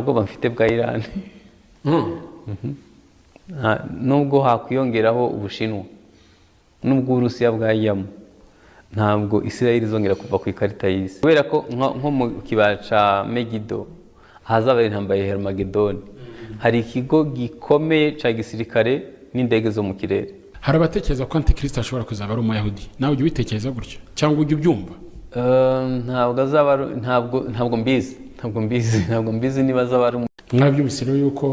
Ubwoba mfite bwa Irani, nubwo hakwiyongeraho Ubushinwa, nubwo Uburusiya bwajyamo, ntabwo Isirayeli izongera kuva ku ikarita y'isi, kubera ko nko mu kibaya ca Megido, ahazaba intambara ya Hermagedoni, hari ikigo gikomeye ca gisirikare n'indege zo mu kirere. Hari abatekereza ko Antikristo ashobora kuzaba ari Umuyahudi. Nawe ujya ubitekereza gutyo cyangwa ujya ubyumva? Ntabwo azaba ntabwo mbizi, ntabwo mbizi, ntabwo mbizi niba azaba ari Mwabyumvise rero yuko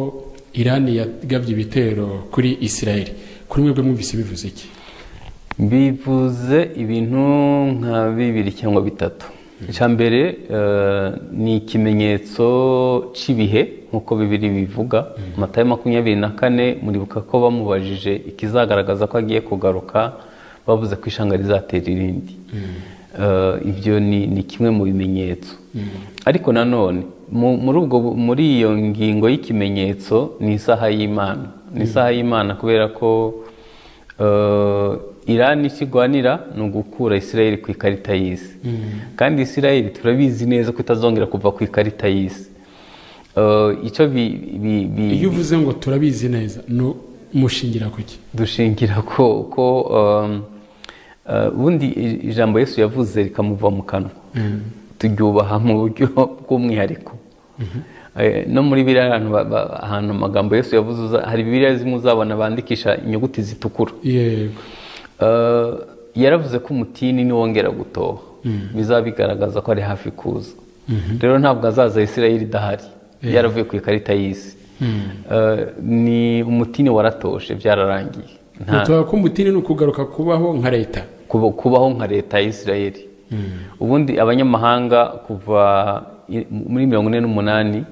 Irani yagabye ibitero kuri Isirayeli. Kuri mwebwe mwumvise bivuze iki? Bivuze ibintu nka bibiri cyangwa bitatu. Icya mbere ni ikimenyetso cy'ibihe, nk'uko Bibiri bivuga. Matayo 24, muribuka ko bamubajije ikizagaragaza ko agiye kugaruka, bavuze ko ishyanga rizatera irindi. Ibyo ni kimwe mu bimenyetso. Ariko nanone muri iyo ngingo y'ikimenyetso, ni isaha y'Imana, ni isaha y'Imana, kubera ko Irani icyo igwanira ni ugukura Isirayeli ku ikarita y'isi, kandi Isirayeli turabizi neza ko itazongera kuva ku ikarita y'isi. Icyo Iyo uvuze ngo turabizi neza, no mushingira ku ki? Dushingira ko ubundi ijambo Yesu yavuze rikamuva mu kanwa turyubaha mu buryo bw'umwihariko. No muri biriya ahantu amagambo Yesu yavuze, hari Bibiliya zimwe uzabona bandikisha inyuguti zitukura. Yaravuze ko umutini niwongera gutoha bizaba bigaragaza ko ari hafi kuza. Rero ntabwo azaza Isirayeli idahari, yaravuye ku ikarita y'isi. Ni umutini waratoshe, byararangiye. Tuvuga ko umutini ni ukugaruka kubaho nka leta. Kubaho nka leta ya Isirayeli. Ubundi abanyamahanga kuva muri 48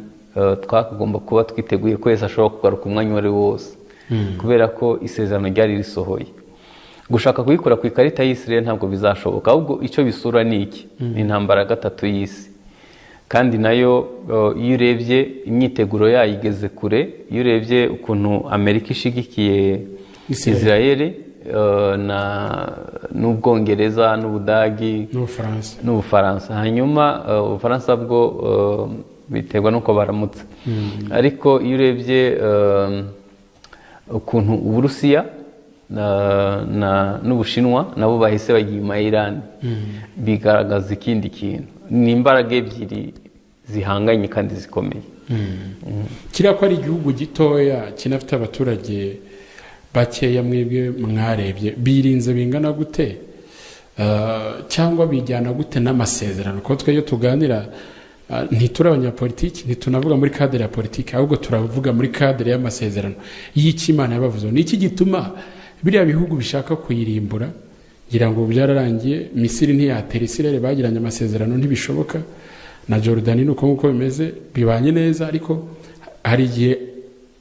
twakagomba kuba twiteguye ko Yesu ashobora kugaruka umwanya uwo ari wo wose, kubera ko isezerano ryari risohoye. Gushaka kuyikura ku ikarita y'isi rero ntabwo bizashoboka. Ahubwo icyo bisura ni iki? Ni intambara ya gatatu y'isi, kandi nayo iyo urebye imyiteguro yayo igeze kure. Iyo urebye ukuntu Amerika ishigikiye Israel. Israel, n'Ubwongereza n'Ubudagi n'Ubufaransa. N'Ubufaransa. Hanyuma Ubufaransa bwo biterwa n'uko baramutse, ariko iyo urebye ukuntu Uburusiya n'Ubushinwa nabo bahise bajya inyuma ya Irani, bigaragaza ikindi kintu. Ni imbaraga ebyiri zihanganye kandi zikomeye. Kiriya ko ari igihugu gitoya kinafite abaturage bakeya, mwebwe mwarebye birinze bingana gute? Cyangwa bijyana gute n'amasezerano? Kuko twe iyo tuganira ntituri abanyapolitiki, ntitunavuga muri cadre ya politiki, ahubwo turavuga muri cadre y'amasezerano y'icyo Imana yabavuzeho. Ni iki gituma biriya bihugu bishaka kuyirimbura? Ngira ngo byararangiye. Misiri ntiyatera Isirayeli, bagiranye amasezerano, ntibishoboka. Na Jordan ni uko nguko bimeze, bibanye neza. Ariko hari igihe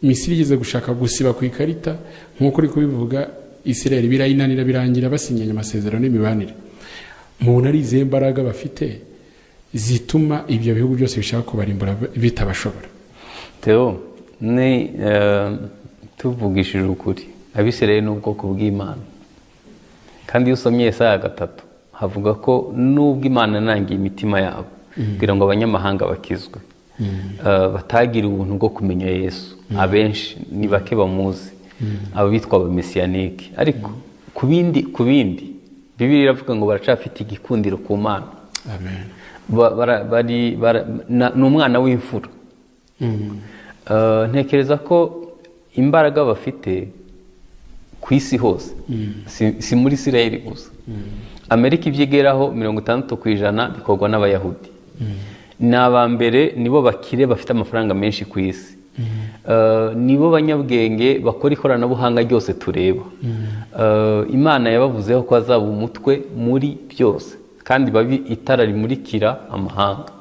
Misiri igeze gushaka gusiba ku ikarita, nk'uko uri kubivuga, Isirayeli birayinanira, birangira basinyanye amasezerano y'imibanire. Mubona ari izihe mbaraga bafite zituma ibyo bihugu byose bishaka kubarimbura bitabashobora? Theo, ni tuvugishije ukuri, Abisirayeli ni ubwoko bw'Imana. Kandi iyo usomye Yesaya 3, havuga ko nubwo Imana yanangiye imitima yabo kugira ngo abanyamahanga bakizwe, batagira ubuntu bwo kumenya Yesu, abenshi ni bake bamuzi, abo bitwa abamesiyanike. Ariko ku bindi Bibiliya iravuga ngo baracafite igikundiro ku Mana. Amen. Ni umwana w'imfura. Ntekereza ko imbaraga bafite ku isi hose, si muri Isirayeli gusa. Amerika ibyo igeraho 60% bikorwa n'Abayahudi. Ni aba mbere, nibo bakire bafite amafaranga menshi ku isi. Nibo banyabwenge bakora ikoranabuhanga ryose tureba. Imana yabavuzeho ko azaba umutwe muri byose, kandi babi itara rimurikira amahanga.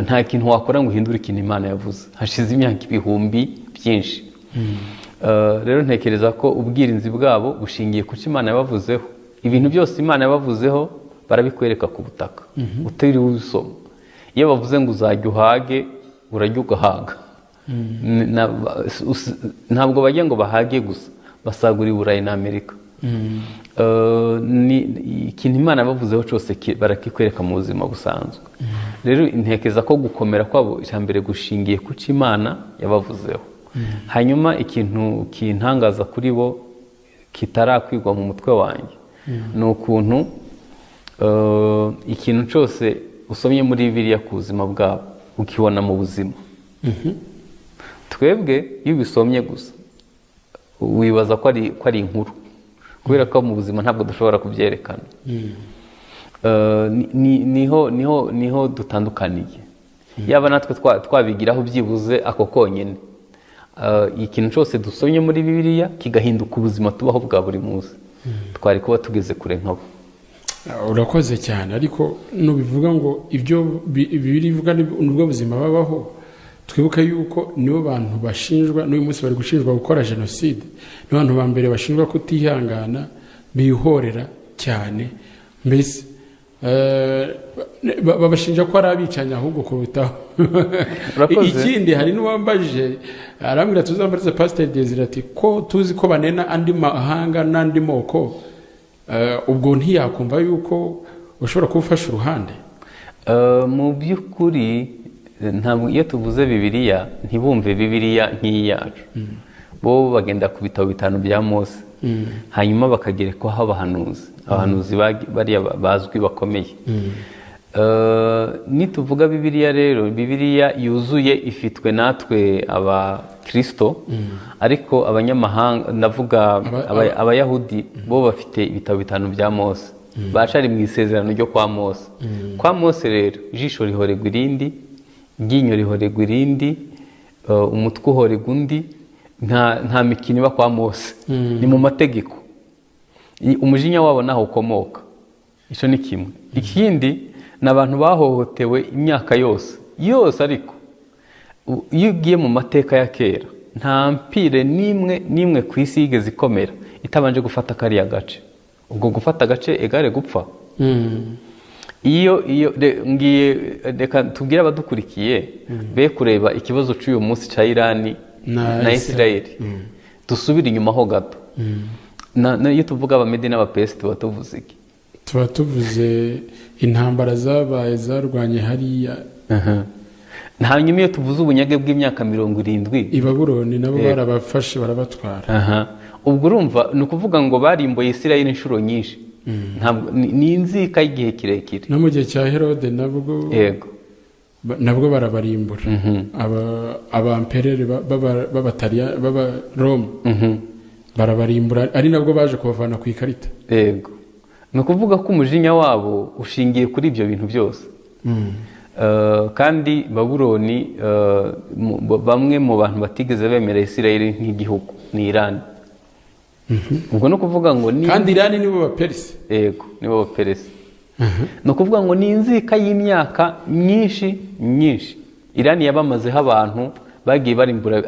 Nta kintu wakora ngo uhindure ikintu Imana yavuze hashize imyaka ibihumbi byinshi. Rero ntekereza ko ubwirinzi bwabo bushingiye ku cyo Imana yabavuzeho. Ibintu byose Imana yabavuzeho barabikwereka ku butaka utiriwe ubisoma. Iyo bavuze ngo uzajya uhage, urajya ugahaga. Ntabwo bajya ngo bahage gusa, basagura i Burayi na Amerika. Ni ikintu Imana yabavuzeho cyose barakikwereka mu buzima busanzwe. Rero ntekereza ko gukomera kwabo icya mbere gushingiye ku cyo Imana yabavuzeho. Hanyuma ikintu kintangaza kuri bo kitarakwigwa mu mutwe wanjye ni ukuntu ikintu cyose usomye muri Bibiliya ku buzima bwabo ukibona mu buzima. Twebwe iyo ubisomye gusa wibaza ko ari inkuru, kubera ko mu buzima ntabwo dushobora kubyerekana. Niho dutandukaniye. Yaba natwe twabigiraho byibuze ako konyine, ikintu cyose dusomye muri Bibiliya kigahinduka ubuzima tubaho bwa buri munsi, twari kuba tugeze kure nkabo. Urakoze cyane. Ariko nubivuga ngo ibyo Bibiliya ivuga nibwo buzima babaho, twibuke yuko nibo bantu bashinjwa n'uyu munsi bari gushinjwa gukora jenoside, nibo bantu ba mbere bashinjwa kutihangana, bihorera cyane, mbese babashinja ko ari abicanyi ahubwo kurutaho. Ikindi hari n'uwambajije arambwira tuzambarize Pasiteri Desire ati ko tuzi ko banena andi mahanga n'andi moko, ubwo ntiyakumva yuko ushobora kuba ufashe uruhande? Mu by'ukuri ntabwo iyo tuvuze Bibiliya ntibumve Bibiliya nk'iyacu. Bo bagenda ku bitabo 5 bya Mose, hanyuma bakagerekwaho abahanuzi bariya bazwi bakomeye. Nituvuga Bibiliya rero, Bibiliya yuzuye ifitwe natwe abakristo, ariko abanyamahanga ndavuga abayahudi bo bafite ibitabo 5 bya Mose, bacari mu isezerano ryo kwa Mose. Kwa Mose rero ijisho rihoregwa irindi, iryinyo rihoregwa irindi, umutwe uhoregwa undi, nta mikino iba kwa Mose. Ni mu mategeko. Umujinya wabo naho ukomoka. Icyo ni kimwe. Ikindi ni abantu bahohotewe imyaka yose yose, ariko iyo ugiye mu mateka ya kera nta mpire n'imwe ku isi yigeze ikomera itabanje gufata kariya gace. Ubwo gufata agace egare gupfa. Iyo ngiye reka tubwire abadukurikiye be kureba ikibazo cy'uyu munsi cya Irani na Israel, dusubire inyuma ho gato. Iyo tuvuga abamedi n'abapesi tuba tuvuze iki? Tuba tuvuze intambara zabaye zarwanye hariya. Hanyuma iyo tuvuze ubunyage bw'imyaka 70 i Babuloni nabo barabafashe barabatwara. Ubwo urumva ni ukuvuga ngo barimbuye Israel inshuro nyinshi. Ntabwo ni inzika y'igihe kirekire. No mu gihe cya Herode nabwo, yego, nabwo barabarimbura. Abamperere b'Abataliya b'Abaroma barabarimbura, ari nabwo baje kubavana ku ikarita. Yego, ni ukuvuga ko umujinya wabo ushingiye kuri ibyo bintu byose. Kandi Babuloni, bamwe mu bantu batigeze bemera Israel nk'igihugu ni Irani. Ubwo no kuvuga ngo ni kandi Irani nibo baperisi. Yego, nibo baperisi. No kuvuga ngo ni inzika y'imyaka myinshi myinshi. Irani yabamazeho abantu bagiye barimbura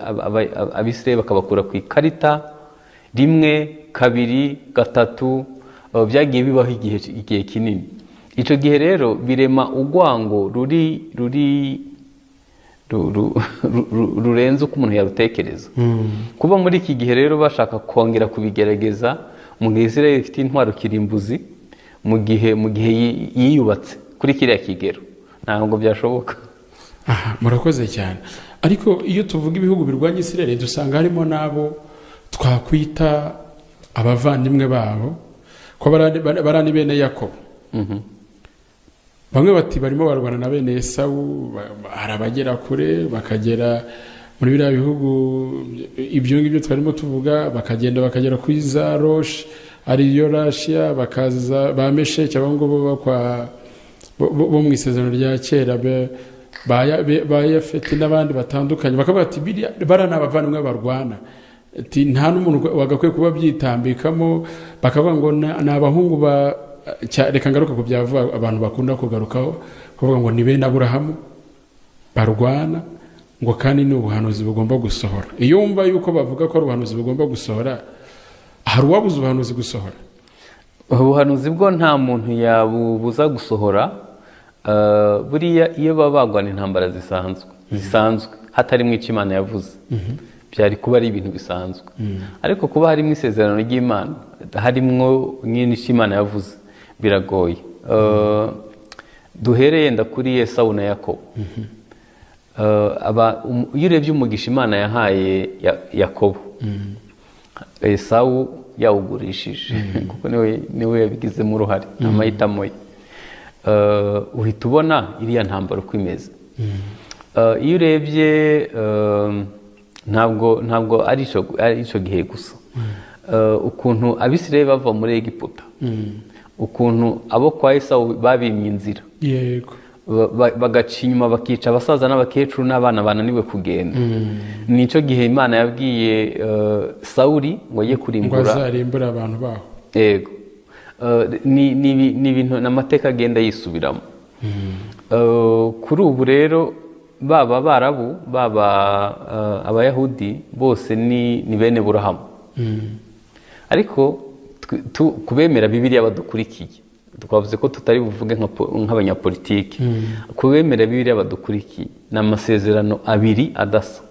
Abisirayeli bakabakura ku ikarita 1, 2, 3, byagiye bibaho igihe kinini. Icyo gihe rero birema ugwango ruri rurenze uko umuntu yarutekereza. Kuba muri iki gihe rero bashaka kongera kubigerageza mu gihe Israel ifite intwaro kirimbuzi, mu gihe yiyubatse kuri kiriya kigero, ntabwo byashoboka. Murakoze cyane. Ariko iyo tuvuga ibihugu birwanya Israel dusanga harimo nabo twakwita abavandimwe babo, ko barani bene Yakobo. Bamwe bati barimo barwana na bene Esawu, hari abagera kure bakagera muri biriya bihugu ibyo ngibyo twarimo tuvuga, bakagenda bakagera kuri za Rosh ariyo Russia, bakaza ba Mesheki, abo ngabo bo mu isezerano rya kera ba Yafeti n'abandi batandukanye, bakavuga ati bariya ni abavandimwe barwana, ati nta n'umuntu wagakwiye kuba byitambikamo, bakavuga ngo ni abahungu ba reka ngaruka ku byavuga abantu bakunda kugarukaho kuvuga ngo ni bene Aburahamu barwana, ngo kandi ni ubuhanuzi bugomba gusohora. Iyo wumva yuko bavuga ko ari ubuhanuzi bugomba gusohora, hari uwabuze ubuhanuzi gusohora? Ubuhanuzi bwo nta muntu yabubuza gusohora. Buriya iyo baba bagwana intambara zisanzwe hatarimo icyo Imana yavuze, byari kuba ari ibintu bisanzwe. Ariko kuba harimo isezerano ry'Imana, harimo n'icyo Imana yavuze, biragoye. Duhere yenda kuri Esawu na Yakobo. Iyo urebye umugisha Imana yahaye Yakobo, Esawu yawugurishije kuko niwe yabigizemo uruhare, amahitamo ye. Uhita ubona iriya ntambara uko imeze. Iyo urebye ntabwo ari icyo gihe gusa, ukuntu Abisirayeli bava muri Egiputa, ukuntu abo kwa Esawu babimye inzira, yego, bagaca inyuma bakica abasaza n'abakecuru n'abana bananiwe kugenda. Nicyo gihe Imana yabwiye Sawuli ngo ajye kurimbura, ngo azarimbure abantu baho. Yego, ni ibintu n'amateka agenda yisubiramo. Kuri ubu rero baba Abarabu baba Abayahudi bose ni bene Burahamu. Ariko kubemera Bibiliya badukurikiye, twavuze ko tutari buvuge nk'abanyapolitiki, kubemera Bibiliya badukurikiye ni amasezerano abiri adasa.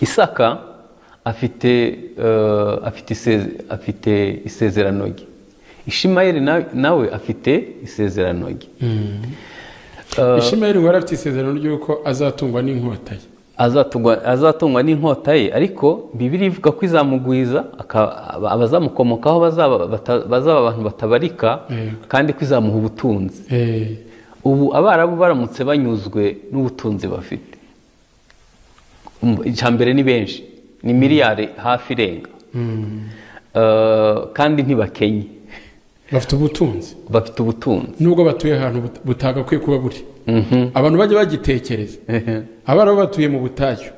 Isaka afite isezerano rye, Ishimayeli nawe afite isezerano rye. Ishimayeli ngo afite isezerano ry'uko azatungwa n'inkota ye, azatungwa n'inkota ye, ariko Bibiliya ivuga ko izamugwiza, abazamukomokaho bazaba abantu batabarika, kandi ko izamuha ubutunzi. Ubu Abarabu baramutse banyuzwe n'ubutunzi bafite, icya mbere ni benshi, ni miliyari hafi irenga, kandi ntibakenye, bafite ubutunzi, bafite ubutunzi nubwo batuye ahantu butagakwiye kuba buri. Abantu bajya bagitekereza, Abarabu batuye mu butayu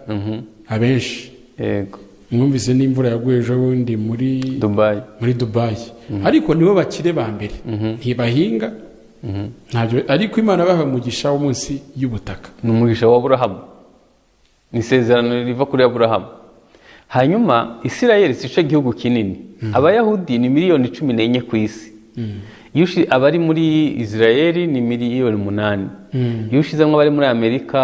abenshi. Yego, mwumvise n'imvura yaguye ejo bundi muri Dubai, muri Dubai. Ariko nibo bakire ba mbere, ntibahinga ntabyo, ariko Imana baha umugisha wo munsi y'ubutaka. Ni umugisha wa Aburahamu, ni isezerano riva kuri Aburahamu. Hanyuma Isirayeli si cyo gihugu kinini, Abayahudi ni miliyoni 14 ku isi. Abari muri Israeli ni miliyoni 8. Iyo ushizemo abari muri Amerika,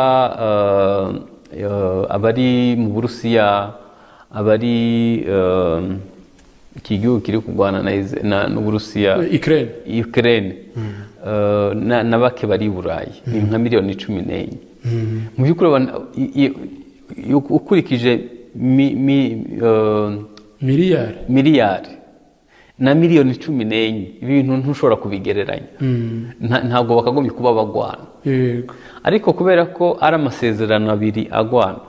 abari mu Burusiya, abari iki gihugu kiri kurwana n'Uburusiya, Ukraine, na bake bari i Burayi, ni nka miliyoni 14. Mu by'ukuri ukurikije miliyari na miliyoni 14, ibintu ntushobora kubigereranya. Ntabwo bakagombye kuba bagwana. Ariko kubera ko ari amasezerano abiri agwana,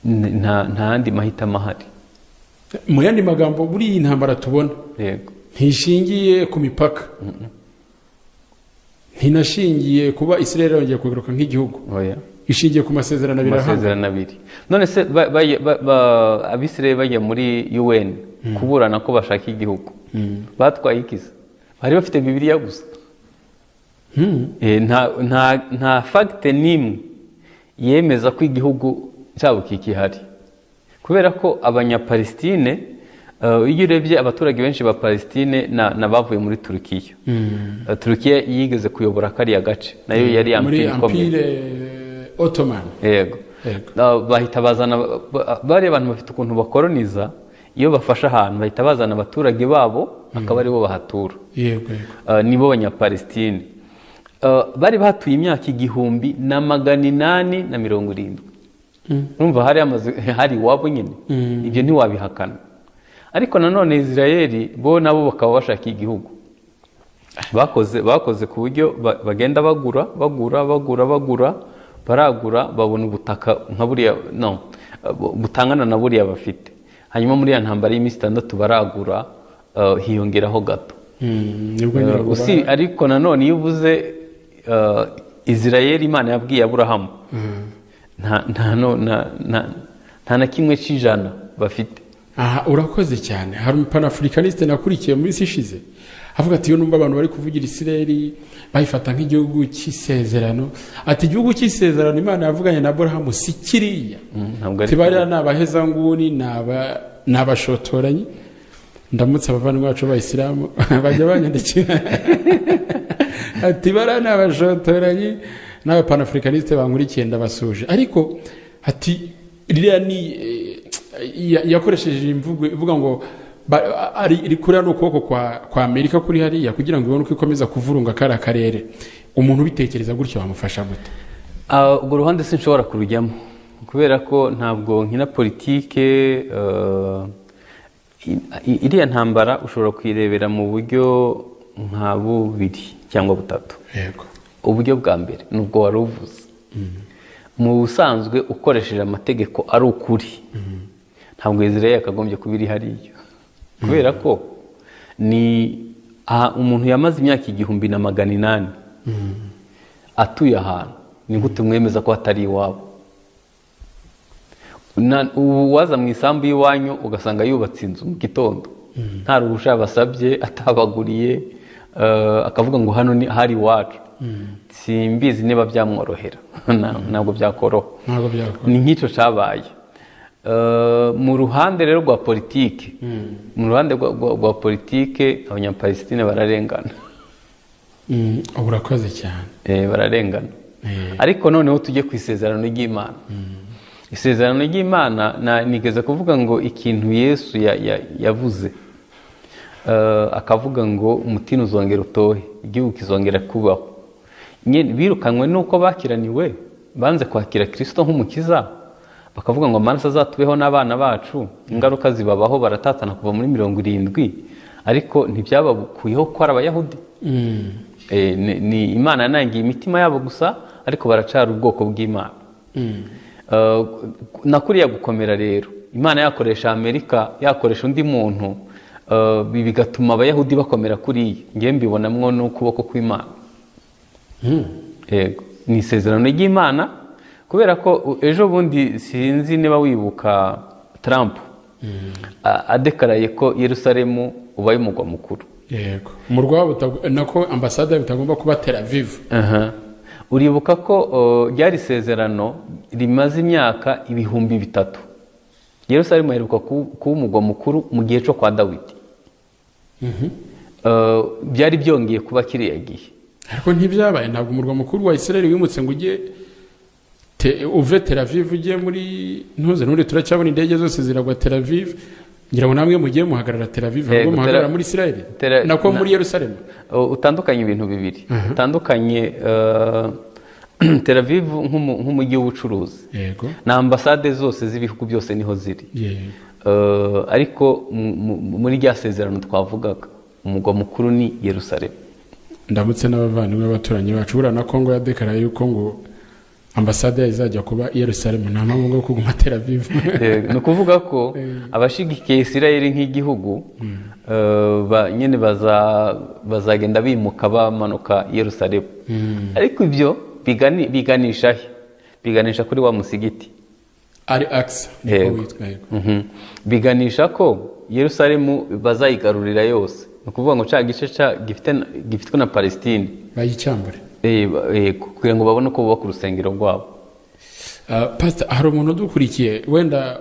nta yandi mahitamo ahari. Mu yandi magambo, buri iyi ntambara tubona ntishingiye ku mipaka, ntinashingiye kuba Israel yongeye kugaruka nk'igihugu, ishingiye ku masezerano abiri. Amasezerano abiri. None se Abisirayeli bajya muri UN kuburana ko bashaka igihugu, batwaye ikiza? Bari bafite Bibiliya gusa. Nta fagite n'imwe yemeza ko igihugu cyabo kikihari, kubera ko Abanyapalestine, iyo urebye abaturage benshi ba Palestine n'abavuye muri Turukiya. Turukiya yigeze kuyobora kariya gace, nayo yari ampire ikomeye, Ottoman. Yego, bahita bazana bari abantu bafite ukuntu bakoroniza, iyo bafashe ahantu bahita bazana abaturage babo akaba aribo bahatura. Yego, nibo Abanyapalestine bari batuye imyaka 1870. Urumva hari amazu, hari iwabo nyine, ibyo ntiwabihakana. Ariko nanone Israeli bo nabo bakaba bashaka igihugu, bakoze ku buryo bagenda bagura bagura bagura bagura, baragura babona ubutaka nka buriya, no butangana na buriya bafite. Hanyuma muri ya ntambara y'iminsi 6 baragura, hiyongeraho gato. Ariko nanone iyo uvuze Israeli, Imana yabwiye Aburahamu, nta na kimwe cy'ijana bafite. Aha urakoze cyane. Hari umupanafricaniste nakurikiye muri isi ishize avuga ati iyo numva abantu bari kuvugira Isirayeli bayifata nk'igihugu cy'isezerano, ati igihugu cy'isezerano Imana yavuganye na Aburahamu si kiriya, tibariya ni abahezanguni, ni abashotoranyi. Ndamutse abavandimwe bacu b'Abayisilamu bajya banyandikira ati bariya ni abashotoranyi, n'abapanafricaniste bankurikiye ndabasuje. Ariko ati ririya ni yakoresheje imvugo ivuga ngo Ari kuriya ni ukuboko kwa Amerika kuri hariya kugira ngo ibone uko ikomeza kuvurunga kariya karere. Umuntu ubitekereza gutyo wamufasha gute? Urwo ruhande sinshobora kurujyamo kubera ko ntabwo nkina politike. Iriya ntambara ushobora kuyirebera mu buryo nka bubiri cyangwa butatu. Uburyo bwa mbere ni ubwo wari uvuze. Mu busanzwe ukoresheje amategeko ari ukuri, ntabwo Israel yakagombye kuba iri hariya, kubera ko ni umuntu yamaze imyaka 1800 atuye ahantu, ni gute umwemeza ko atari iwabo? Ubu waza mu isambu y'iwanyu ugasanga yubatse inzu mu gitondo, nta ruhushya basabye, atabaguriye, akavuga ngo hano ni hari iwacu. Simbizi niba byamworohera. Ntabwo byakoroha. Ntabwo byakoroha. Ni nk'icyo cyabaye. Mu ruhande rero rwa politike, mu ruhande rwa politike, Abanyapalestine bararengana. Urakoze cyane. Bararengana. Ariko noneho tujye ku isezerano ry'Imana. Isezerano ry'Imana, nigeze kuvuga ngo ikintu Yesu yavuze, akavuga ngo umutini uzongera utohe, igihugu kizongera kubaho. Birukanywe nuko bakiraniwe, banze kwakira Kristo nk'umukiza, bakavuga ngo amaraso azatubeho n'abana bacu. Ingaruka zibabaho, baratatana kuva muri 70, ariko ntibyabakuyeho ko ari Abayahudi. Ni Imana yanangiye imitima yabo gusa, ariko baracara ubwoko bw'Imana. Na kuriya gukomera rero, Imana yakoresha Amerika, yakoresha undi muntu, bigatuma Abayahudi bakomera kuriya. Ngewe mbibonamwo n'ukuboko kw'Imana. Yego, ni isezerano ry'Imana, kubera ko ejo bundi sinzi niba wibuka Trump adekaraye ko Yerusalemu ubaye umugwa mukuru. Yego, umurwa nako ambasade bitagomba kuba Tel Aviv. Uribuka ko ryari isezerano rimaze imyaka 3000. Yerusalemu iheruka kuba umugwa mukuru mu gihe cyo kwa Dawidi. Byari byongeye kuba kiriya gihe. Ariko ntibyabaye, ntabwo umurwa mukuru wa Israel wimutse ngo ujye uve Tel Aviv ujye muri ntuze nure, turacyabona indege zose ziragwa Tel Aviv. Ngira ngo namwe mugiye muhagarara Tel Aviv, ahubwo muhagarara muri Israel nako muri Yerusalemu. Utandukanye ibintu bibiri. Utandukanye Tel Aviv nk'umujyi w'ubucuruzi. Yego. Na ambasade zose z'ibihugu byose niho ziri. Yego. Ariko muri rya sezerano twavugaga, umugwa mukuru ni Yerusalemu. Ndamutse n'abavandimwe b'abaturanyi bacu, buriya na Kongo yadekaraye yuko ngo ambasade izajya kuba Yerusalemu, nta mpamvu yo kuguma Tel Aviv. Ni ukuvuga ko abashigikiye Israel nk'igihugu, nyine bazagenda bimuka bamanuka Yerusalemu. Ariko ibyo biganisha he? Biganisha kuri wa musigiti Al Aqsa. Biganisha ko Yerusalemu bazayigarurira yose. Ni ukuvuga ngo cya gice gifitwe na Palestine bayicyambure, kugira ngo babone uko bubaka urusengero rwabo. Pastor, hari umuntu udukurikiye wenda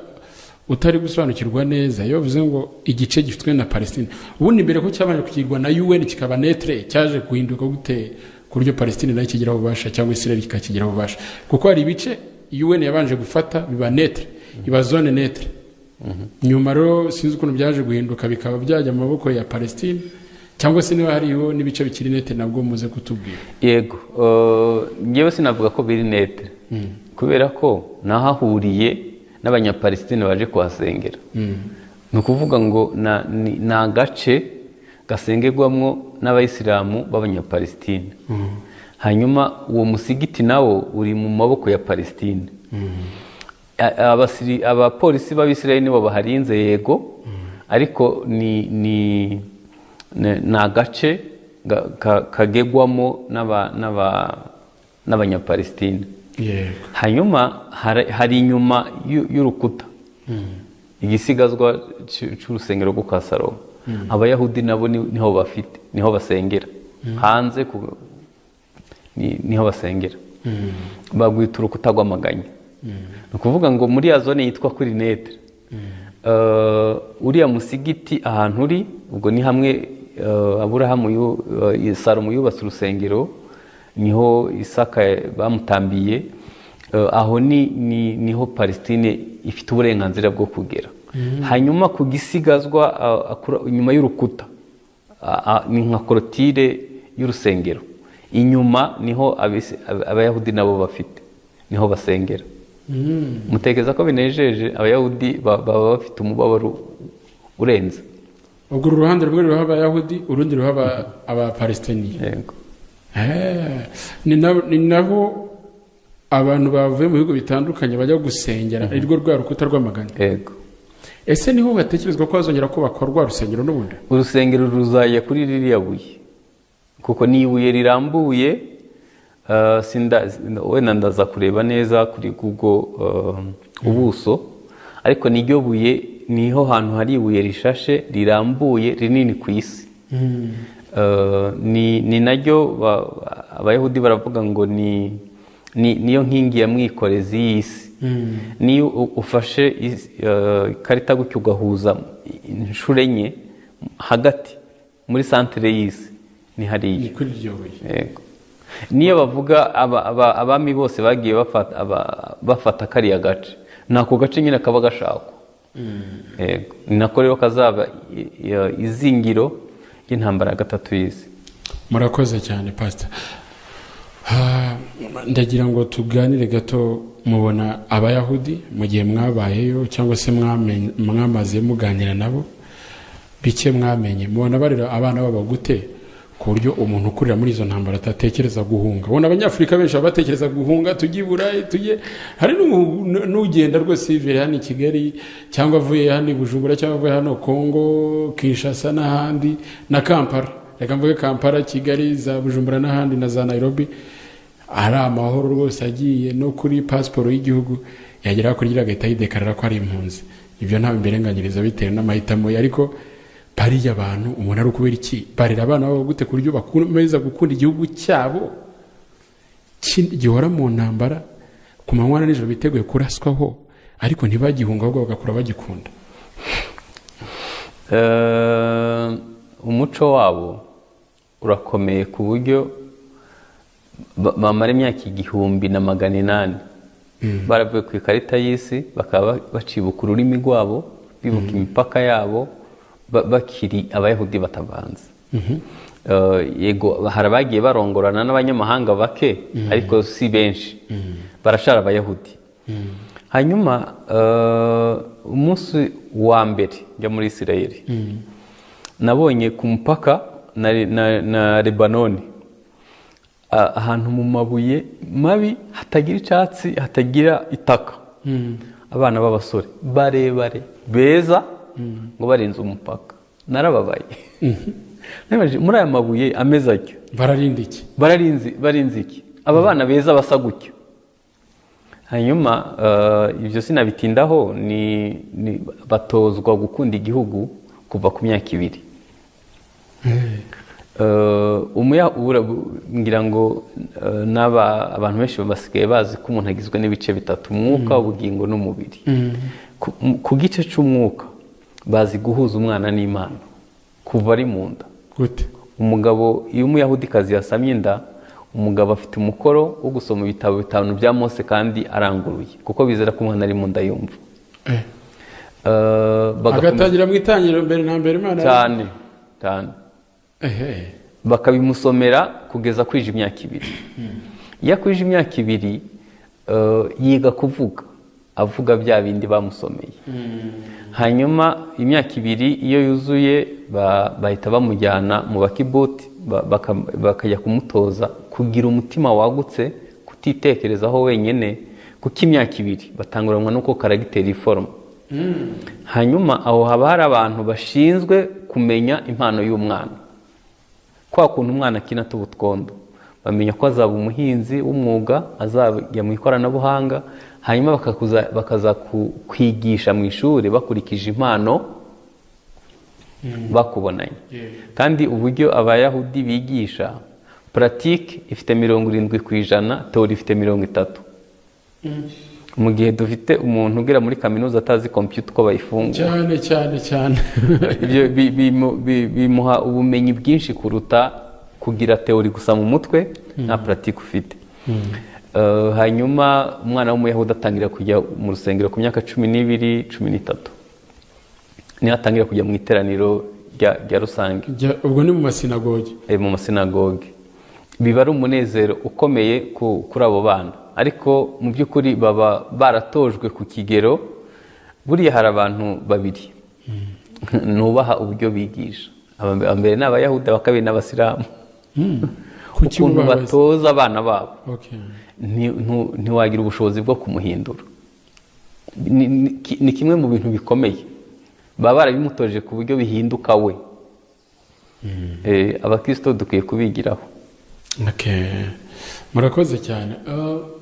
utari gusobanukirwa neza iyo bavuze ngo igice gifitwe na Palestine. Ubundi mbere ko cyabanje kugirwa na UN kikaba netre, cyaje guhinduka gute ku buryo Palestine nayo ikigiraho ububasha cyangwa Israel ikakigiraho ububasha? Kuko hari ibice UN yabanje gufata biba netre, iba zone netre. Nyuma rero sinzi ukuntu byaje guhinduka bikaba byajya mu maboko ya Palestine, cyangwa se niba hariho n'ibice bikiri netre nabwo muze kutubwira. Yego, ngewe sinavuga ko biri netre, kubera ko nahahuriye n'Abanyapalestine baje kuhasengera. Ni ukuvuga ngo ni agace gasengerwamo n'Abayisilamu b'Abanyapalestine. Hanyuma uwo musigiti nawo uri mu maboko ya Palestine. Abapolisi b'Abisirayeli nibo baharinze, yego, ariko ni agace kagegwamo n'Abanyapalestine. Hanyuma hari inyuma y'urukuta igisigazwa cy'urusengero rwo kwa Salomo. Abayahudi nabo niho bafite, niho basengera. Hanze niho basengera. Bagwita urukuta rw'amaganya. Ni ukuvuga ngo muri ya zone yitwa kuri netre, uriya musigiti ahantu uri, ubwo ni hamwe Aburahamu Salomo yubatse urusengero, niho Isaka bamutambiye, aho niho Palestine ifite uburenganzira bwo kugera. Hanyuma ku gisigazwa inyuma y'urukuta, ni nka korotire y'urusengero, inyuma niho Abayahudi nabo bafite, niho basengera. Mutekereza ko binejeje Abayahudi baba bafite umubabaro urenze. Ubwo uru ruhande rumwe ruriho Abayahudi, urundi ruriho Abapalestiniya. Yego. Ni nabo abantu bavuye mu bihugu bitandukanye bajya gusengera, arirwo rwa rukuta rw'amagana. Yego. Ese niho hatekerezwa ko hazongera kubakwa rwa rusengero n'ubundi? Urusengero ruzajya kuri ririya buye, kuko ni ibuye rirambuye. Wenda ndaza kureba neza kuri Google ubuso, ariko niryo buye, niho hantu hari ibuye rishashe rirambuye rinini ku isi. Ni naryo Abayahudi baravuga ngo niyo nkingi ya mwikorezi y'isi. Niyo ufashe ikarita gutyo ugahuza inshuro enye hagati muri santere y'isi ni hariya. Ni kuri iryo buye. Yego. Niyo bavuga abami bose bagiye bafata kariya gace, ni ako gace nyine kaba gashakwa. Yego. Ni nako rero kazaba izingiro ry'intambara ya gatatu y'isi. Murakoze cyane Pastor. Ndagira ngo tuganire gato. Mubona Abayahudi mu gihe mwabayeyo cyangwa se mwamaze muganira nabo bike mwamenye, mubona barera abana babo gute ku buryo umuntu ukurira muri izo ntambara atatekereza guhunga? Ubona Abanyafurika benshi baba batekereza guhunga, tujye i Burayi, tujye hari n'ugenda rwose yivira hano i Kigali, cyangwa avuye hano i Bujumbura, cyangwa avuye hano Kongo Kinshasa n'ahandi na Kampala, reka mvuge Kampala, Kigali, za Bujumbura n'ahandi na za Nairobi, ari amahoro rwose, agiye no kuri pasiporo y'igihugu yagera hakurya agahita yidekarara ko ari impunzi. Ibyo ntawe mbirenganyiriza bitewe n'amahitamo ye, ariko bariya abantu umuntu ari ukubera iki barera abana babo gute ku buryo bakomeza gukunda igihugu cyabo gihora mu ntambara ku manywa na nijoro, biteguye kuraswaho, ariko ntibagihunga, ahubwo bagakura bagikunda? Umuco wabo urakomeye ku buryo bamara imyaka 1800 baravuye ku ikarita y'isi, bakaba bacibuka ururimi rwabo, bibuka imipaka yabo, bakiri Abayahudi batavanze. Yego, hari abagiye barongorana n'abanyamahanga bake, ariko si benshi, barashara Abayahudi. Hanyuma umunsi wa mbere njya muri Isirayeli, nabonye ku mupaka na Lebanoni, ahantu mu mabuye mabi hatagira icyatsi, hatagira itaka, abana b'abasore barebare beza ngo barenze umupaka. Narababaye. Nibajije, muri aya mabuye ameze atyo bararinda iki? Barinze iki aba bana beza basa gutyo? Hanyuma ibyo sinabitindaho, ni batozwa gukunda igihugu kuva ku myaka 2. Ngira ngo n'aba abantu benshi basigaye bazi ko umuntu agizwe n'ibice bitatu: umwuka, ubugingo n'umubiri. Ku gice c'umwuka bazi guhuza umwana n'Imana kuva ari mu nda. Gute? Umugabo, iyo Umuyahudikazi yasamye inda, umugabo afite umukoro wo gusoma ibitabo 5 bya Mose kandi aranguruye, kuko bizera ko umwana ari mu nda yumva. Agatangira mu itangiriro, mbere na mbere Imana cyane cyane. Bakabimusomera kugeza kwije imyaka 2. Iyo akwije imyaka 2, yiga kuvuga, avuga bya bindi bamusomeye. Hanyuma imyaka 2 iyo yuzuye, bahita bamujyana mu bakibuti, bakajya kumutoza kugira umutima wagutse, kutitekerezaho wenyine, kuko imyaka 2 batanguranwa n'uko karagiteri iforoma. Hanyuma aho haba hari abantu bashinzwe kumenya impano y'umwana, kwa kuntu umwana akina tubutwondo, bamenya ko azaba umuhinzi w'umwuga, azajya mu ikoranabuhanga. Hanyuma bakaza kwigisha mu ishuri bakurikije impano bakubonanye. Kandi uburyo Abayahudi bigisha, pratique ifite 70%, théorie ifite 30. Mu gihe dufite umuntu ugera muri kaminuza atazi computer uko bayifungura. Cyane cyane cyane. Ibyo bimuha ubumenyi bwinshi kuruta kugira théorie gusa mu mutwe nta pratique ufite. Hanyuma umwana w'Umuyahudi atangira kujya mu rusengero ku myaka 12, 13. Niho atangira kujya mu iteraniro rya rusange. Ubwo ni mu masinagoge. Mu masinagoge biba ari umunezero ukomeye kuri abo bana, ariko mu by'ukuri baba baratojwe ku kigero. Buriya hari abantu babiri nubaha uburyo bigisha, aba mbere ni Abayahudi, aba kabiri ni Abasilamu. Kuki ukuntu wubaha? Batoza abana babo, ntiwagira ubushobozi bwo kumuhindura. Ni kimwe mu bintu bikomeye, baba barabimutoje ku buryo bihinduka we. Abakristo dukwiye kubigiraho. Okay. Murakoze cyane.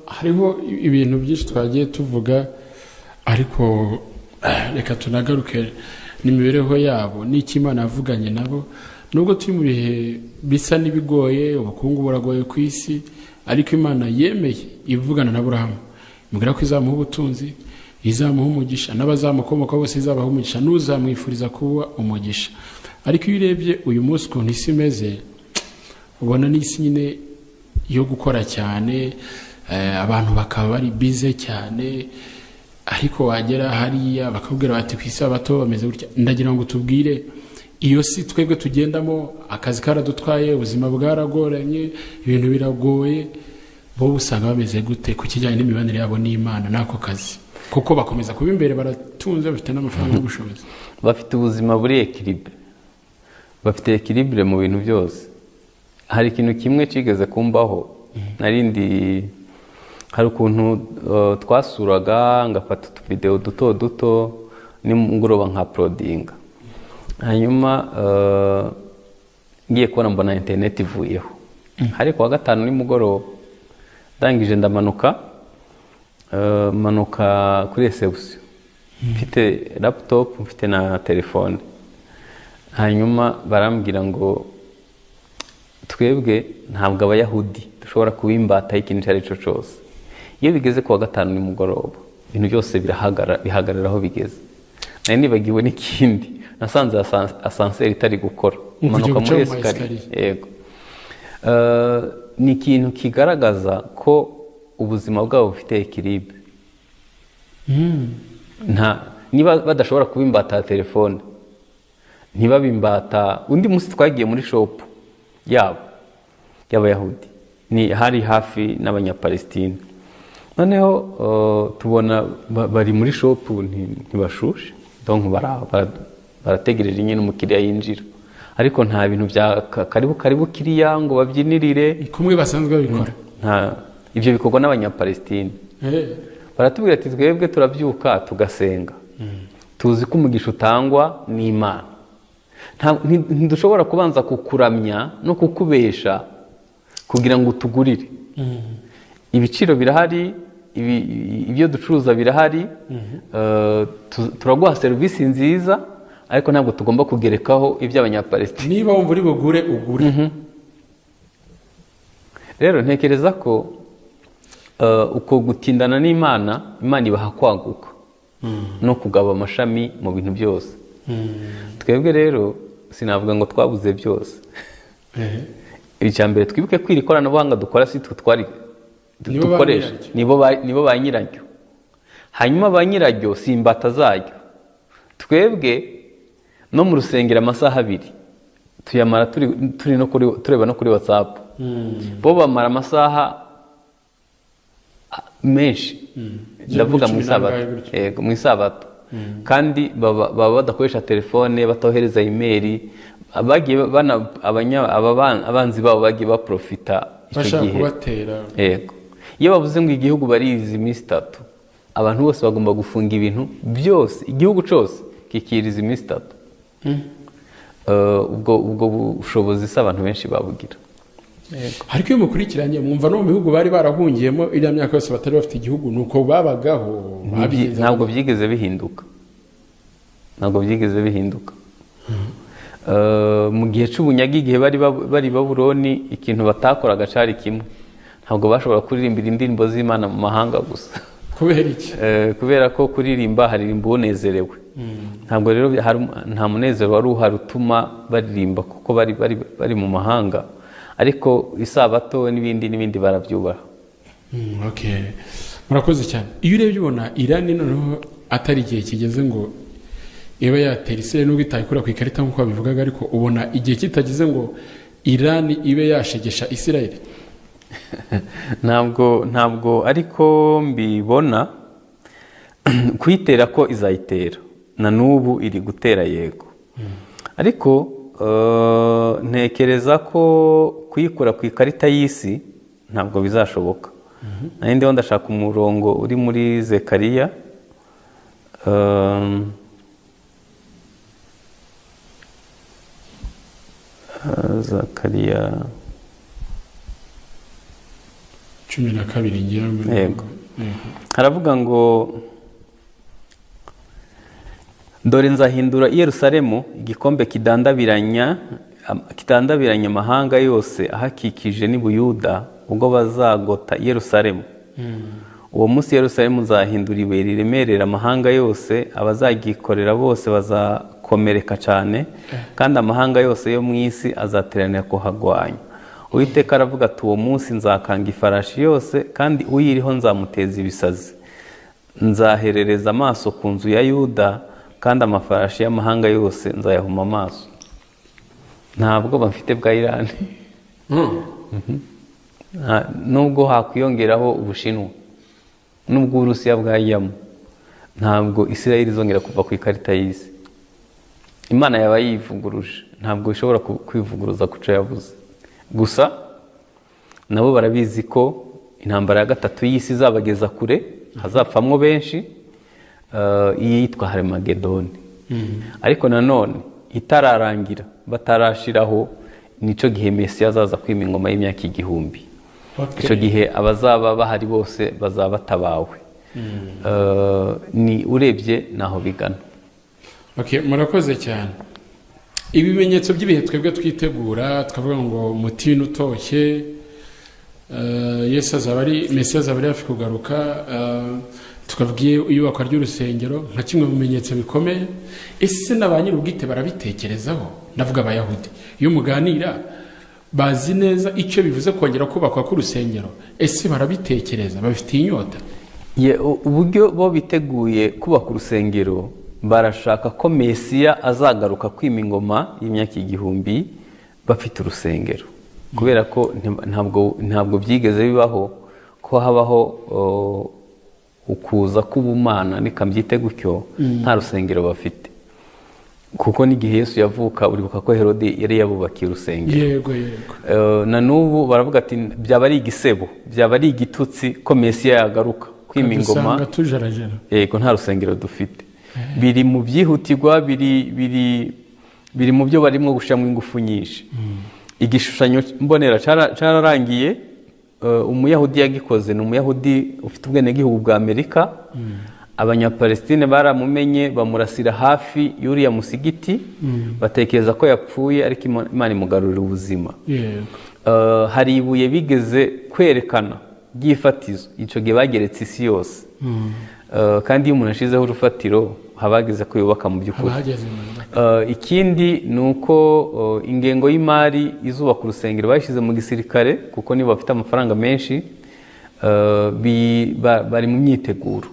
Hariho ibintu byinshi twagiye tuvuga, ariko reka tunagaruke n'imibereho yabo n'icyo Imana yavuganye nabo. Nubwo turi mu bihe bisa n'ibigoye, ubukungu buragoye ku isi, ariko Imana yemeye ivugana na Aburahamu, imubwira ko izamuha ubutunzi, izamuha umugisha, n'abazamukomoka bose izabaha umugisha, n'uzamwifuriza kuba umugisha. Ariko iyo urebye uyu munsi ukuntu isi imeze, ubona n'isi nyine yo gukora cyane, abantu bakaba bari bize cyane, ariko wagera hariya bakakubwira bati ku isabato bameze gutya. Ndagira ngo tubwire iyo si twebwe tugendamo, akazi karadutwaye, ubuzima bwaragoranye, ibintu biragoye, bo usanga bameze gute ku kijyanye n'imibanire yabo n'Imana n'ako kazi? Kuko bakomeza kuba imbere, baratunze, bafite n'amafaranga y'ubushobozi. Bafite ubuzima buri équilibré, bafite équilibre mu bintu byose. Hari ikintu kimwe kigeze kumbaho, narindi hari ukuntu twasuraga, ngafata utuvidewo duto duto, nimugoroba nka uploadinga, hanyuma ngiye kubona mbona interineti ivuyeho. Hari kuwa gatanu nimugoroba, ndangije ndamanuka, manuka kuri reception mfite laptop, mfite na telefone, hanyuma barambwira ngo twebwe ntabwo Abayahudi dushobora kuba imbata y'ikintu icyo ari cyo cyose. Iyo bigeze ku wa gatanu nimugoroba, ibintu byose birahagarara, bihagarara aho bigeze. Nari nibagiwe n'ikindi, nasanze ascenseur itari gukora. Kujya manuka guca muri mu ma escalier. escalier. Yego. Ni ikintu kigaragaza ko ubuzima bwabo bufite équilibre. Nta niba badashobora kuba imbata ya telefone, ntibabe imbata. Undi munsi twagiye muri shop yabo y'Abayahudi, ni hari hafi n'Abanyapalestine, noneho tubona bari muri shop, ntibashushe, donc barategereje nyine umukiriya yinjira, ariko nta bintu bya karibu karibu kiriya ngo babyinirire. Kumwe basanzwe babikora. Nta ibyo bikorwa n'Abanyapalestine. Baratubwira ati twebwe turabyuka tugasenga, tuzi ko umugisha utangwa n'Imana. Ntidushobora kubanza kukuramya no kukubesha kugira ngo utugurire. Ibiciro birahari, ibyo ducuruza birahari, turaguha serivisi nziza, ariko ntabwo tugomba kugerekaho iby'Abanyapalestine. Niba wumva uri bugure, ugure. Rero ntekereza ko uko gutindana n'Imana, Imana ibaha kwaguka no kugaba amashami mu bintu byose. Twebwe rero sinavuga ngo twabuze byose. Icya mbere, twibuke ko iri koranabuhanga dukora si twe twari Nibo ba dukoresha. nyiraryo. Nibo ba nyiraryo, hanyuma ba nyiraryo si imbata zaryo. Twebwe no mu rusengero amasaha 2 tuyamara turi no kuri, tureba no kuri WhatsApp. Bo bamara amasaha menshi, ndavuga mu 10 isabato. N'angahe gutyo. Yego, mu isabato kandi baba badakoresha telefone, batohereza email. Bagiye bana abanzi babo bagiye baprofita icyo bashaka gihe. Kubatera. Yego, iyo bavuze ngo igihugu barizi iminsi 3, abantu bose bagomba gufunga ibintu byose, igihugu cyose kikiriza iminsi 3. Ubwo bushobozi si abantu benshi babugira. Ariko iyo mukurikiranye mwumva no mu bihugu bari barahungiyemo iriya myaka yose batari bafite igihugu, ni uko babagaho? Babigenzaga? Ntabwo byigeze bihinduka, ntabwo byigeze bihinduka. Mu gihe cy'ubunyage, igihe bari i Babuloni, ikintu batakoraga cyari kimwe: ntabwo bashobora kuririmbira indirimbo z'Imana mu mahanga gusa. Kubera iki? Kubera ko kuririmba haririmba unezerewe. Ntabwo rero nta munezero wari uhari utuma baririmba, kuko bari mu mahanga. Ariko isabato n'ibindi n'ibindi barabyubaha. Okay. Murakoze cyane. Iyo urebye ubona Irani noneho atari igihe kigeze ngo Iba yatera Israel nubwo itayikura ku ikarita nk'uko babivugaga, ariko ubona igihe kitageze ngo Iran ibe yashegesha Israel? Ntabwo ariko mbibona. Kuyitera ko izayitera, na n'ubu iri gutera yego, ariko ntekereza ko kuyikura ku ikarita y'isi ntabwo bizashoboka. Nari ndiho ndashaka umurongo uri muri Zekariya. Zakariya 12 ngira ngo. Yego. Haravuga ngo dore nzahindura i Yerusalemu igikombe kidandabiranya amahanga yose ahakikije n'i Buyuda, ubwo bazagota i Yerusalemu. Uwo munsi Yerusalemu nzahindura ibuye riremerera amahanga yose, abazagikorera bose bazakomereka cyane, kandi amahanga yose yo mu isi azateranira kuhagwanya. Uwiteka aravuga ati uwo munsi nzakanga ifarashi yose, kandi uyiriho nzamuteza ibisazi. Nzaherereza amaso ku nzu ya Yuda, kandi amafarashi y'amahanga yose nzayahuma amaso. Ntabwo bafite bwa Iran. Nubwo hakwiyongeraho Ubushinwa, nubwo Uburusiya bwajyamo, ntabwo Israel izongera kuva ku ikarita y'isi. Imana yaba yivuguruje, ntabwo ishobora kwivuguruza kuco yavuze. Gusa nabo barabizi ko intambara ya gatatu y'isi izabageza kure, hazapfamwo benshi, iyitwa Harmagedoni. Ariko nanone itararangira, batarashiraho, nico gihe Mesiya azaza kwima ingoma y'imyaka 1000. Icyo gihe abazaba bahari bose bazaba batabawe. Ni urebye naho bigana. Okay, murakoze cyane. Ibimenyetso by'ibihe twebwe twitegura, twavuga ngo umutini utoshye, Yesu azaba ari Mesiya azaba ari hafi kugaruka, tukavuga iyubakwa ry'urusengero nka kimwe mu bimenyetso bikomeye. Ese na ba nyir'ubwite barabitekerezaho? Ndavuga Abayahudi, iyo muganira bazi neza icyo bivuze kongera kubakwa k'urusengero? Ese barabitekereza, babifitiye inyota? Uburyo bo biteguye kubaka urusengero, barashaka ko Mesiya azagaruka kwima ingoma y'imyaka 1000 bafite urusengero. Kubera ko ntabwo byigeze bibaho ko habaho ukuza k'ubumana, nikambyite gutyo, nta rusengero bafite. Kuko n'igihe Yesu yavuka, uribuka ko Herode yari yabubakiye urusengero. Yego yego. Na n'ubu baravuga ati byaba ari igisebo, byaba ari igitutsi ko Mesiya yagaruka kwima ingoma, yego nta rusengero dufite. Biri mu byihutirwa, biri mu byo barimo gushiramo ingufu nyinshi. Igishushanyo mbonera cyararangiye, Umuyahudi yagikoze, ni Umuyahudi ufite ubwenegihugu bwa Amerika. Abanyapalestine baramumenye, bamurasira hafi y'uriya musigiti, batekereza ko yapfuye, ariko Imana imugarurira ubuzima. Hari ibuye bigeze kwerekana ry'ifatizo, icyo gihe bageretse isi yose. Kandi iyo umuntu ashizeho urufatiro habageze kuyubaka mu by'ukuri. Ikindi ni uko ingengo y'imari izubaka urusengero bayishyize mu gisirikare, kuko nibo bafite amafaranga menshi, bari mu myiteguro.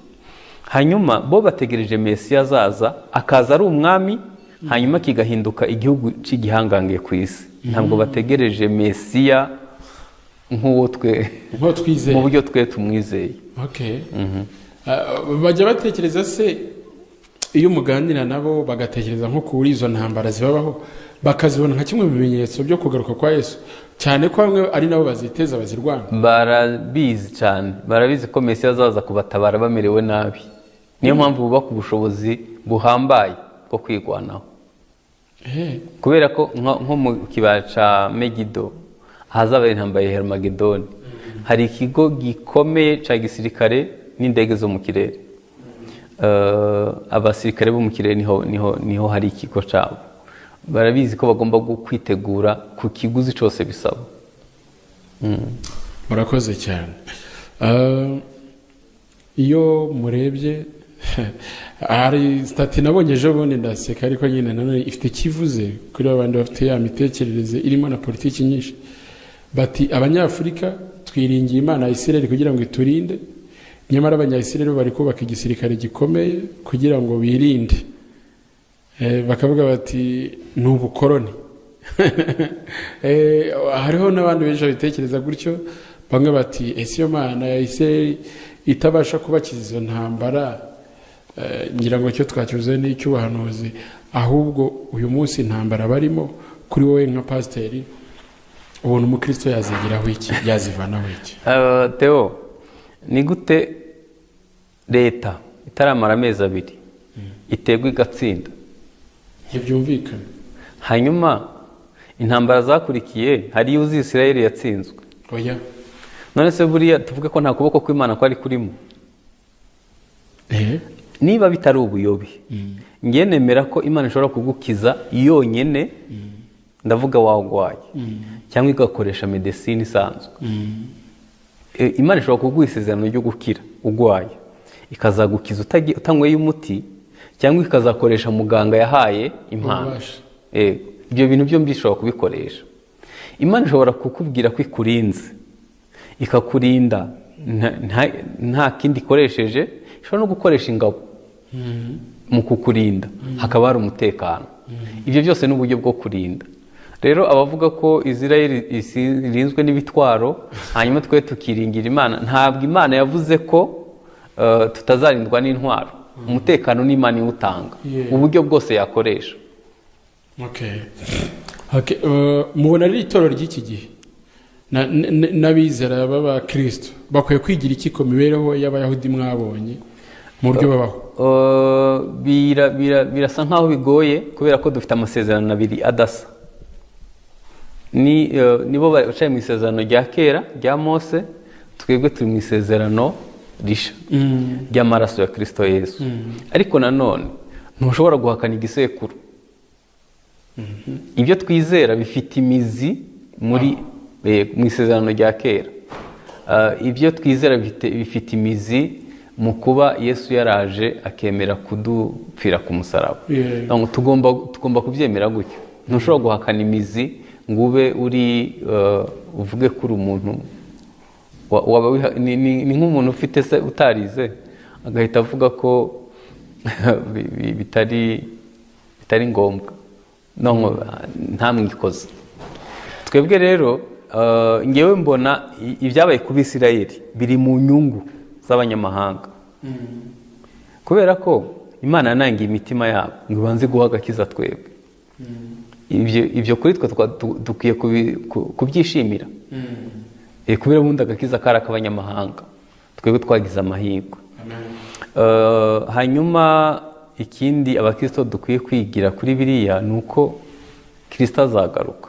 Hanyuma bo bategereje Mesiya azaza, akaza ari umwami, hanyuma kigahinduka igihugu cy'igihangange ku isi. Ntabwo bategereje Mesiya nk'uwo twe mu buryo twe tumwizeye. Okay. Bajya batekereza se iyo muganira nabo bagatekereza nko kuri izo ntambara zibabaho, bakazibona nka kimwe mu bimenyetso byo kugaruka kwa Yesu, cyane ko bamwe ari nabo baziteza bazirwana? Barabizi cyane, barabizi ko Mesiya azaza kubatabara bamerewe nabi. Niyo mpamvu bubaka ubushobozi buhambaye bwo kwigwanaho. Kubera ko nko mu kibaya ca Megido ahazaba intambara ya Harmagedoni, hari ikigo gikomeye ca gisirikare n'indege zo mu kirere. Abasirikare bo mu kirere niho hari ikigo cyabo. Barabizi ko bagomba kwitegura ku kiguzi cyose bisaba. Murakoze cyane. Iyo murebye hari stati nabonye ejo bundi ndaseka, ariko nyine nanone ifite kivuze kuri abandi bafite ya mitekerereze irimo na politiki nyinshi, bati Abanyafurika twiringiye Imana ya Israel kugira ngo iturinde, nyamara Abanyayisirayeli bari kubaka igisirikare gikomeye kugira ngo birinde. Bakavuga bati ni ubukoroni. Hariho n'abandi benshi babitekereza gutyo, bamwe bati ese iyo Mana ya Isirayeli itabasha kubakiza izo ntambara, ngira ngo icyo twakivuze ni icy'ubuhanuzi, ahubwo uyu munsi intambara barimo, kuri wowe nka pasiteri ubona umukristo yazigiraho iki, yazivanaho iki? Theo, ni gute leta itaramara amezi 2 iterwa igatsinda? Ntibyumvikana. Hanyuma intambara zakurikiye hari iyo uzi Isirayeli yatsinzwe. Oya. None se buriya tuvuge ko nta kuboko kw'Imana kwari kurimo? Niba bitari ubuyobe, ngiye nemera ko Imana ishobora kugukiza yonyine, ndavuga wagwaye, cyangwa igakoresha medecine isanzwe. Imana ishobora kuguha isezerano ryo gukira ugwaye, ikazagukiza utanyweye umuti, cyangwa ikazakoresha muganga yahaye impano. Ibyo bintu byombi ishobora kubikoresha. Imana ishobora kukubwira ko ikurinze, ikakurinda nta kindi ikoresheje, ishobora no gukoresha ingabo mu kukurinda, hakaba hari umutekano. Ibyo byose ni uburyo bwo kurinda. Rero abavuga ko Israel irinzwe n'ibitwaro, hanyuma twe tukiringira Imana, ntabwo Imana yavuze ko tutazarindwa n'intwaro. Umutekano ni Imana iwutanga, uburyo bwose yakoresha. Okay. Mubona ari itorero ry'iki gihe n'abizera b'abakristo bakwiye kwigira iki ku mibereho y'abayahudi mwabonye mu buryo babaho? Birasa nkaho bigoye kubera ko dufite amasezerano abiri adasa. Nibo bacaye mu isezerano rya kera rya Mose, twebwe turi mu isezerano risha ry'amaraso ya Kristo Yesu. Ariko nanone ntushobora guhakana igisekuru. Ibyo twizera bifite imizi muri mu isezerano rya kera. Ibyo twizera bifite imizi mu kuba Yesu yaraje akemera kudupfira ku musaraba. Tugomba kubyemera gutyo. Ntushobora guhakana imizi ngo ube uri uvuge kuri umuntu ni nk'umuntu ufite se utarize agahita avuga ko bitari ngombwa, ntamwikoze. Twebwe rero ngewe mbona ibyabaye ku Bisirayeli biri mu nyungu z'abanyamahanga, kubera ko Imana yanangiye imitima yabo ngo ibanze guha agakiza twebwe. Ibyo kuri twe dukwiye kubyishimira, kubera ubundi agakiza kari ak'abanyamahanga, twebwe twagize amahirwe. Hanyuma ikindi abakristo dukwiye kwigira kuri biriya ni uko Kristo azagaruka.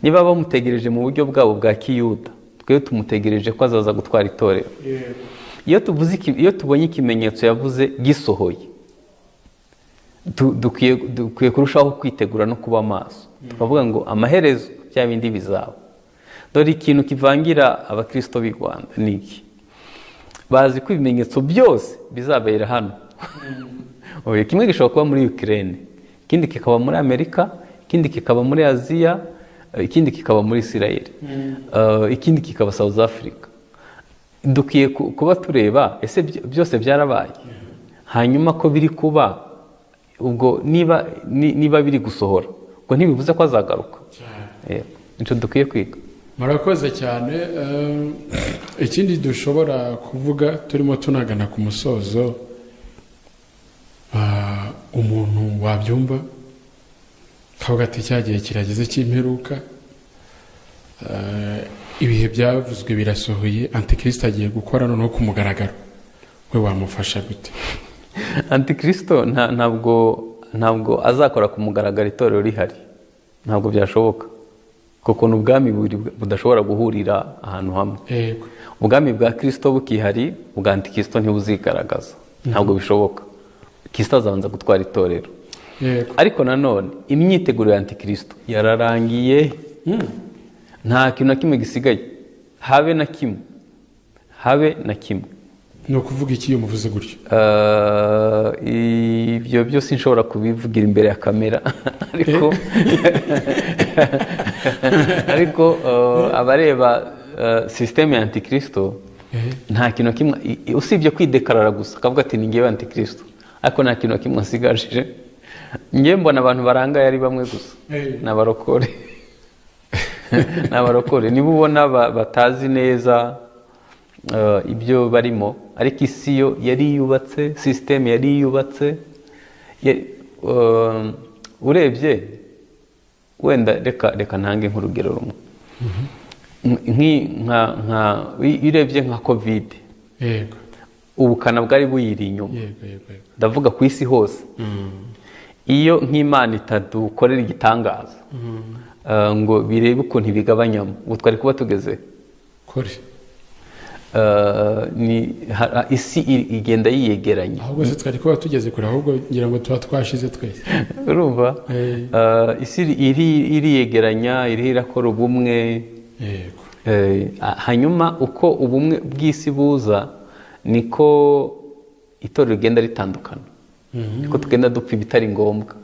Niba bamutegereje mu buryo bwabo bwa kiyuda, twebwe tumutegereje ko azaza gutwara itorero. Iyo tubonye ikimenyetso yavuze gisohoye, dukwiye kurushaho kwitegura no kuba maso, tukavuga ngo amaherezo bya bindi bizaba. Dore ikintu kivangira abakristo b'i Rwanda ni iki: bazi ko ibimenyetso byose bizabera hano. Kimwe gishobora kuba muri Ukraine, ikindi kikaba muri Amerika, ikindi kikaba muri Aziya, ikindi kikaba muri Israel, ikindi kikaba South Africa. Dukwiye kuba tureba ese byose byarabaye, hanyuma ko biri kuba, ubwo niba biri gusohora, ubwo ntibivuze ko azagaruka. Nicyo dukwiye kwiga. Murakoze cyane. Ikindi dushobora kuvuga turimo tunagana ku musozo, umuntu wabyumva kavuga ati cyagiye kirageze cy'imperuka, ibihe byavuzwe birasohoye, Antikristo agiye gukora noneho ku mugaragaro, we wamufasha gute? Antikristo ntabwo azakora ku mugaragaro itorero rihari, ntabwo byashoboka, kuko n'ubwami budashobora guhurira ahantu hamwe. Ubwami bwa Kristo bukihari, ubwa Antikristo ntibuzigaragaza, ntabwo bishoboka. Kristo azabanza gutwara itorero. Ariko nanone imyiteguro ya Antikristo yararangiye, nta kintu na kimwe gisigaye, habe na kimwe, habe na kimwe. Ni ukuvuga iki iyo muvuze gutyo? Ibyo byose nshobora kubivugira imbere ya kamera, ariko abareba systeme ya Antikristo nta kintu kimwe usibye kwidekarara gusa akavuga ati ni ngewe Antikristo, ariko nta kintu kimwe asigaje. Njye mbona abantu barangaye ari bamwe gusa, ni abarokore. Ni abarokore niba ubona batazi neza ibyo barimo, ariko isi yo yari yubatse, sisiteme yari yubatse. Urebye wenda reka ntange nk'urugero rumwe, iyo urebye nka Covid, ubukana bwari buyiri inyuma, ndavuga ku isi hose. Iyo nk'Imana itadukorera igitangaza ngo birebe ukuntu ibigabanyamo, ubu twari kuba tugeze kure. Isi igenda yiyegeranya. Ahubwo se twari kuba tugeze kure, ahubwo ngira ngo tuba twashize twese. Urumva isi iriyegeranya, iriho irakora ubumwe. Hanyuma uko ubumwe bw'isi buza niko itorero rigenda ritandukana, niko tugenda dupfa ibitari ngombwa,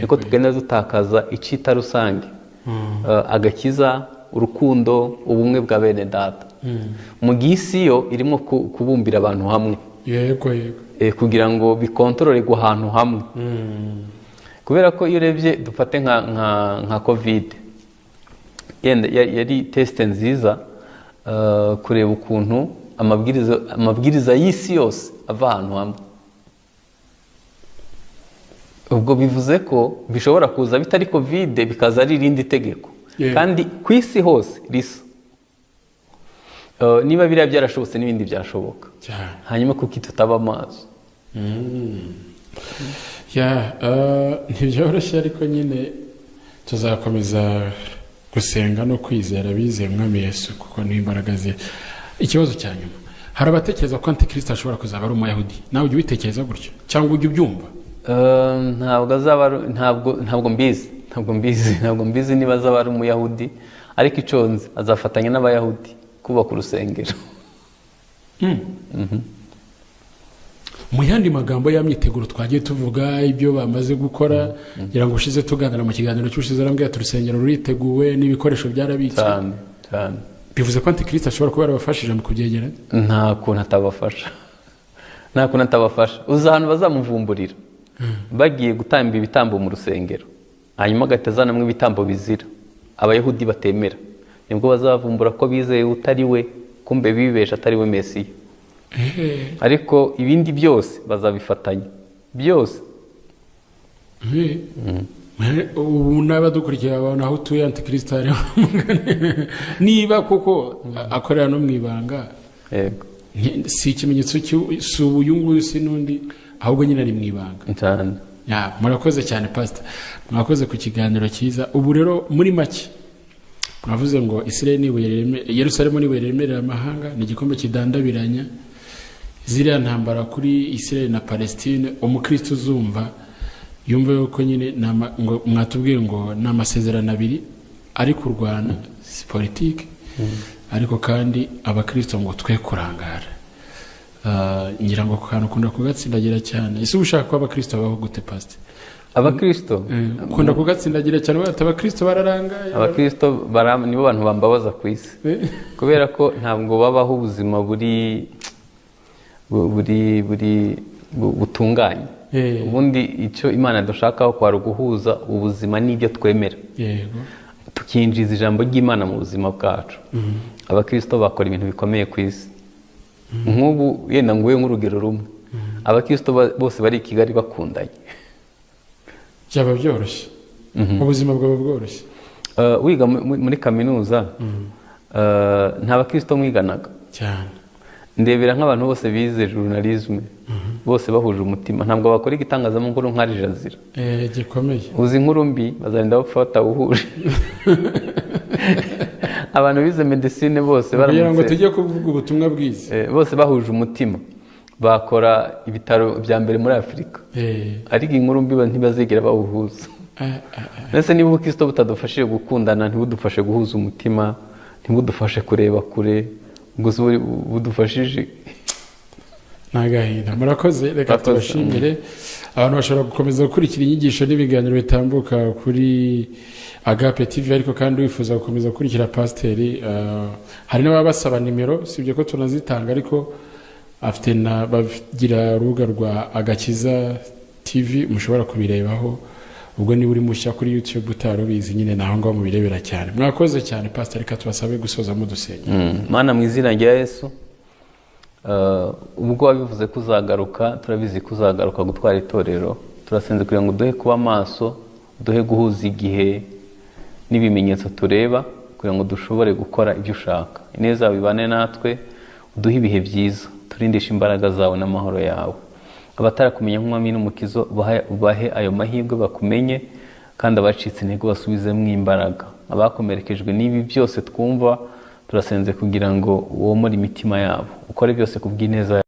niko tugenda dutakaza icita rusange, agakiza, urukundo, ubumwe bwa bene data. Mu gihe isi yo irimo kubumbira abantu hamwe, yego yego, kugira ngo bikontororerwe ahantu hamwe. Kubera ko iyo urebye dufate nka Covid, yenda yari tesite nziza kureba ukuntu amabwiriza y'isi yose ava ahantu hamwe. Ubwo bivuze ko bishobora kuza bitari Covid, bikaza ari irindi tegeko, kandi ku isi hose risa. Niba biriya byarashobotse n'ibindi byashoboka, hanyuma kuki tutaba amaso? Ntibyoroshye, ariko nyine tuzakomeza gusenga no kwizera bizeye Umwami Yesu, kuko ni imbaraga ze. Ikibazo cya nyuma, hari abatekereza ko Antikristo ashobora kuzaba ari umuyahudi, nawe ujya ubitekereza gutyo cyangwa ujya ubyumva? Ntabwo mbizi niba azaba ari umuyahudi, ariko icyo nzi azafatanya n'abayahudi kubaka urusengero. Mu yandi magambo ya myiteguro twagiye tuvuga ibyo bamaze gukora, ngira ngo ushize tuganira mu kiganiro cy'ushize arambwira ati urusengero ruriteguwe n'ibikoresho byarabitswe. Cyane. Bivuze ko Antikristo ashobora kuba yarabafashije mu kubyegeranya? Nta kuntu atabafasha. Nta kuntu atabafasha. Uzi ahantu bazamuvumburira bagiye gutamba ibitambo mu rusengero, hanyuma agahita azanamwo ibitambo bizira abayahudi batemera, nibwo bazavumbura ko bizeye utari we, kumbe bibesha atari we Mesiya. Ariko ibindi byose bazabifatanya byose. Ubu n'abadukurikiye abantu aho utuye Antikristo ari niba koko akorera no mu ibanga, yego, si ikimenyetso si uyu nguyu si n'undi, ahubwo nyine ari mu ibanga. Murakoze cyane Pastor, mwakoze ku kiganiro cyiza. Ubu rero muri make mwavuze ngo Israel ni ibuye Yerusalemu ni ibuye riremerera amahanga, ni igikombe kidandabiranya ziriya ntambara kuri Israel na Palestine. Umukristo uzumva yumve yuko nyine ngo mwatubwiye ngo ni amasezerano abiri ari kurwana, si politike, ariko kandi abakristo ngo twe kurangara. Ngira ngo kantu ukunda kugatsindagira cyane. Ese ushaka ko abakristo babaho gute Pastor? Abakristo ukunda kugatsindagira cyane, bati abakristo bararangaye. Abakristo nibo bantu bambabaza ku isi, kubera ko ntabwo babaho ubuzima buri buri buri butunganye. Ubundi icyo Imana dushakaho kwari uguhuza ubuzima n'ibyo twemera, tukinjiza ijambo ry'Imana mu buzima bwacu. Abakristo bakora ibintu bikomeye ku isi. Nk'ubu yenda nguye nk'urugero rumwe, abakristo bose bari i Kigali bakundanye, byaba byoroshye, ubuzima bwaba bworoshye. Wiga muri kaminuza nta bakristo mwiganaga cyane. Ndebera nk'abantu bose bize journalisme, bose bahuje umutima, ntabwo bakora igitangazamakuru nka Al Jazeera gikomeye. Uzi inkuru mbi bazagenda bapfa batawuhuje. Abantu bize medicine bose baramutse ngo tujye kuvuga ubutumwa bwiza, bose bahuje umutima bakora ibitaro bya mbere muri Afurika, ariko inkuru mbi ntibazigera bawuhuza. Ndetse niba ubukristo butadufashije gukundana, ntibudufashe guhuza umutima, ntibudufashe kureba kure, gusa budufashije nagahinda. Murakoze, reka tubashimire. Abantu bashobora gukomeza gukurikira inyigisho n'ibiganiro bitambuka kuri Agape TV, ariko kandi wifuza gukomeza gukurikira pasiteri, hari n'ababa basaba nimero, sibyo ko tunazitanga, ariko afite na bagira urubuga rwa Agakiza TV. TV mushobora kubirebaho. Ubwo niba uri mushya kuri YouTube utari ubizi nyine, ni aho ngaho mubirebera cyane. Mwakoze cyane, Pastor. Reka tubasabe gusoza mudusenya. Mana, mu izina rya Yesu, ubwo wabivuze ko uzagaruka, turabizi ko uzagaruka gutwara itorero. Turasenze kugira ngo uduhe kuba maso, uduhe guhuza igihe n'ibimenyetso tureba, kugira ngo dushobore gukora ibyo ushaka. Ineza yawe ibane natwe, uduhe ibihe byiza, turindishe imbaraga zawe n'amahoro yawe. Abatarakumenya nk'umwami n'umukizo, ubahe ayo mahirwe bakumenye, kandi abacitse intege basubizemo imbaraga. Abakomerekejwe n'ibi byose twumva, turasenze kugira ngo womore imitima yabo, ukore byose ku bw'ineza.